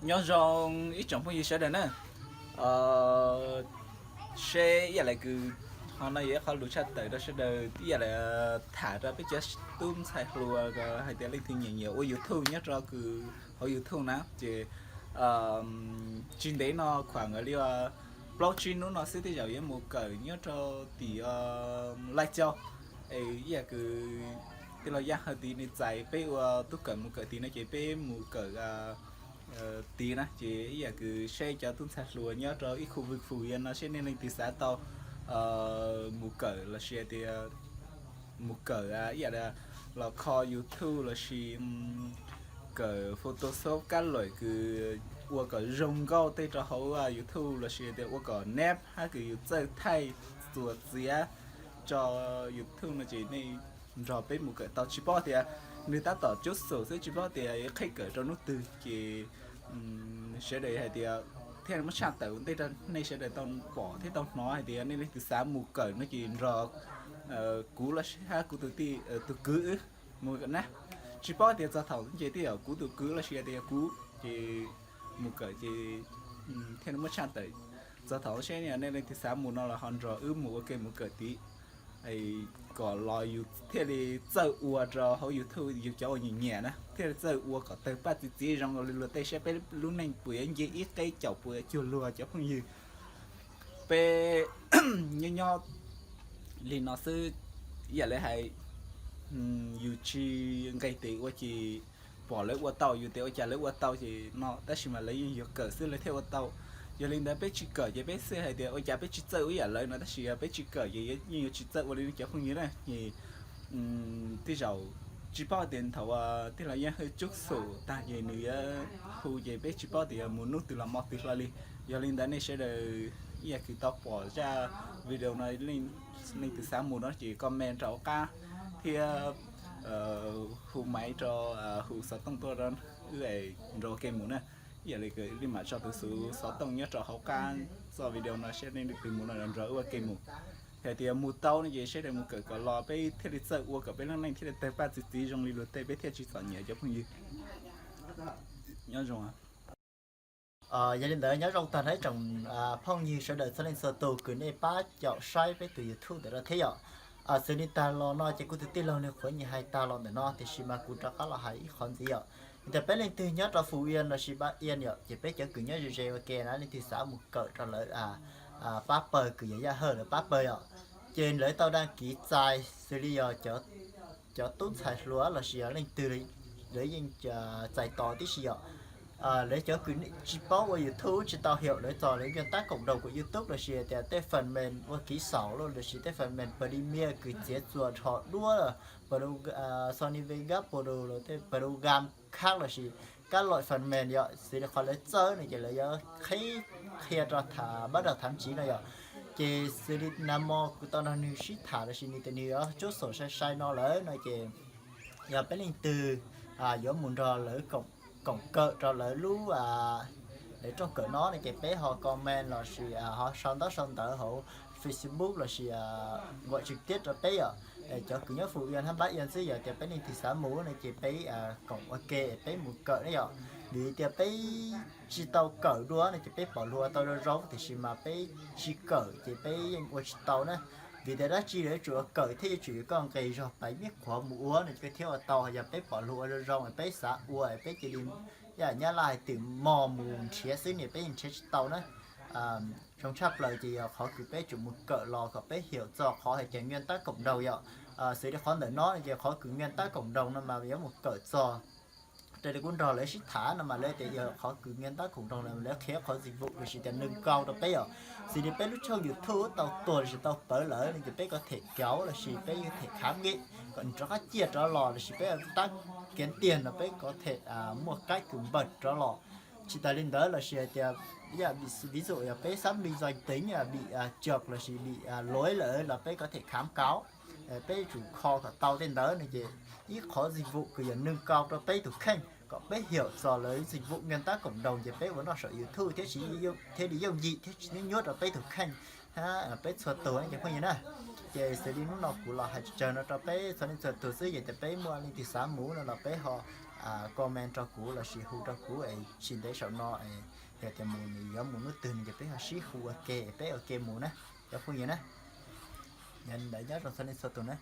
Nyob zoo ib tsoom phooj ywg sawv daws na. Seb ib yam li kws ho no yog ib qho lus tshaj tawm rau sawv daws ib yam li tham rau peb cov tub ntxhais hluas hais tias leej twg nyiam nyiam ua YouTube nyob rau kws hauv YouTube na ces tsis ntev no khuam nkawd li plaub tsib hnub no xwb tej zaum yuav mus kawm nyob rau tim Laij Cau. Ib yam kws tij laug Yaj Hawj tid nws txais peb ua tub kawm mus kawm tid no ces peb mus kawm tid na ces ib yam kws seb cov tub ntxhais hluas nyob rau ib khu vwj fum yog no seb nej leej twg xav tau mus kawm lossis tias mus kawm ib yam los kho YouTube lossis kawm Photoshop kab lawm kws ua kom zoo nkauj tej rau hauv YouTube lossis tias ua kom neb hab kws yus txawj thaij txuas txiav tso YouTube no ces nej nrog peb mus kawm tau. Tsis paub tias nws tab tom cub xum xwb tsis paub tias qheb kawm rau hnub twg ces sawv daws hais tias thiaj muab tshaj tawm ua ntej rau nej sawv daws tau pom thiab tau hnov hais tias nej leej twg xav mus kawm no ces nrog kuv los sis hab kuv tus tij tus kwv wb mus kawm na. Tsis paub tias txog thaum ces tej zaum kuv tus kwv los sis tias kuv ces mus kawm ces thiaj muab tshaj tawm. Txog thaum seb nej leej twg xav mus no los ho nrog wb mus ua ke mus kawm tid kom los yus thiaj li txawj ua rau hauv YouTube yus cov uas nyiam nyiam na thiaj li txawj ua kom tawg paj txi txiv zoo li luag tej saib peb lub neej puas yuav nce ib qeb caum puas yuav cuag luag cov phooj ywg. Peb nyob nyob li no xwb, ib yam li hais yus tsis nqis tes ua ces pom lawv ua tau, yus tes ua cas lawv ua tau ces no tab sis mas lawv yeej yuav kawm xwb lawv thiaj ua tau. Yog li ntawd peb tsis kawm ces peb xij hais tias ua cas peb tsis txawj ua ib yam lawv no tab sis yog peb tsis kawm ces yeej yuav tsis txawj ua li cov phooj ywg na ces tej zaum tsis paub tias thaum tij laug Yaj Hawj cub xum tag ces nws yuav hu ces peb tsis paub tias yuav mus hnub twg los hmo twg hlo li. Yog li ntawd nej sawv daws ib yam kws tau pom zaj video no, leej twg xav mus no ces comment rau hauv qab thiab hu maiv rau, hu xov tooj tuaj rau wb nrog ua ke mus na. Ib yam li mam tso tus xuv xov tooj nyob rau hauv qab txoj video no seb nej leej twg mus no nrog wb ua ke mus. Hais tias mus tau no ces seb mus kawm kom los peb thiaj li txawj ua kom peb lub neej thiaj li tawg paj txi txiv zoo li luag tej peb thiaj tsis txom nyem cov phooj ywg. Nyob zoo. Yog li ntawd nyob zoo tag nrho ib tsoom phooj ywg sawv daws txhua leej txhua tus kws nej pab caum saib peb tus YouTube ntawm no thiab yom. Xws li tag los no ces kuv tus tij laug nws qhuav nyuam hais tag los ntawm no tiam sis mas kuv rov qab los hais ib qhov ntxiv yom. Yog tias peb leej twg nyob rau Phú Yên lossis Bắc Yên yom ces peb cov kws nyob ze ze ua ke na leej twg xav mus kawm rau lawv pab pawg kws yog Yaj Hawj lawv pab pawg yom, ces lawv tau đăng ký txais xws li yog cov tub ntxhais hluas lossis yog leej twg lawv yeej txais tos tib si yom. Lawv cov kws tsis paub ua YouTube tsis tau hiểu lawv txog lawv nguyên tắc cộng đồng của YouTube lossis tias tej phần mềm ua ký xaus lossis tej phần mềm Premiere kws txiav txuas rho duab, Sony Vegas Pro los tej program khác lossis các loại phần mềm yom, xws li qhov lawv txawj no ces lawv yuav qhib qhia rau tham bắt đầu thám chỉ no yom. Ces xws li nag hmo kuv tau nrog nws sib tham lossis nws tias nws yuav cub xum sai sai no lawm no ces yog peb leej twg yuav mus nrog lawv koom kawm rau lawv lub, lawv rooj kawm no no ces peb ho comment lossis ho sau ntaub sau ntawv hauv Facebook lossis gọi trực tiếp rau peb yom. Cov kws nyob Phú Yên hab Bắc Yên xwb yog tias peb leej twg xav mus no ces peb koom ua ke peb mus kawm ne yom. Vim tias peb tsis tau kawm dua no ces peb pom luag ua tau zoo zoo tiam sis mas peb tsis kawm ces peb yeej ua tsis tau na. Vim tias dab tsi los yuav tsum ua kawm thiab yuav tsum yuav koj nqis zog pais mib qhuav mus ua no ces koj thiaj ua tau. Yog peb pom luag ua zoo zoo peb xav ua peb cia li, ib yam Nyab Laj hais twm mos mus nrhiav xwb ne peb yeej nrhiav tsis tau na. Zoo tshaj plaws ces yog qhov kws peb tsum mus kawm los kom peb hiểu txog qhov hais tias nguyên tắc cộng đồng yom. Xws li qhov ntawm no ces qhov kws nguyên tắc cộng đồng no mas yuav mus kawm txog raws li kuv nrog lawv sib tham no mas lawv tias yog qhov kws nguyên tắc cộng đồng no lawv qhia qhov dịch vụ lossis tias nâng cao rau peb yom. Xws li peb lub tshooj YouTube tau tuag lossis tau pawv lawm no ces peb có thể kéo lossis peb có thể khám nghiệm kom nws rov qab ciaj rov los lossis peb tab kiếm tiền no peb có thể mua cái kws npawg rov los. Tsis tas li ntawd lossis hais tias ib yam ví dụ yog peb sắp bị danh tính, bị trượt lossis bị lỗi lawm los peb có thể khám cáo. Peb tsum kho kom tau tej ntawd no ces ib qhov dịch vụ kws yog nâng cao rau peb tus kheej kom peb hiểu txog lawv dịch vụ nguyên tắc cộng đồng ces peb ua noj saum YouTube thiab tsis thiaj li yooj yim thiab tsis nyuaj nyuaj rau peb tus kheej hab peb txhua tus no ces phooj ywg na. Ces xws li hnub no kuv los hais tsawg no rau peb txhua leej txhua tus xwb, yog tias peb muaj leej twg xav mus no los peb ho comment rau kuv lossis hu rau kuv es tsis ntev saum no es yog tias mus nws yuav mus hnub twg no ces peb ho sib hu ua ke es peb ua ke mus na, cov phooj ywg na. Yog li ntawd nyob zoo txog nej txhua tus na.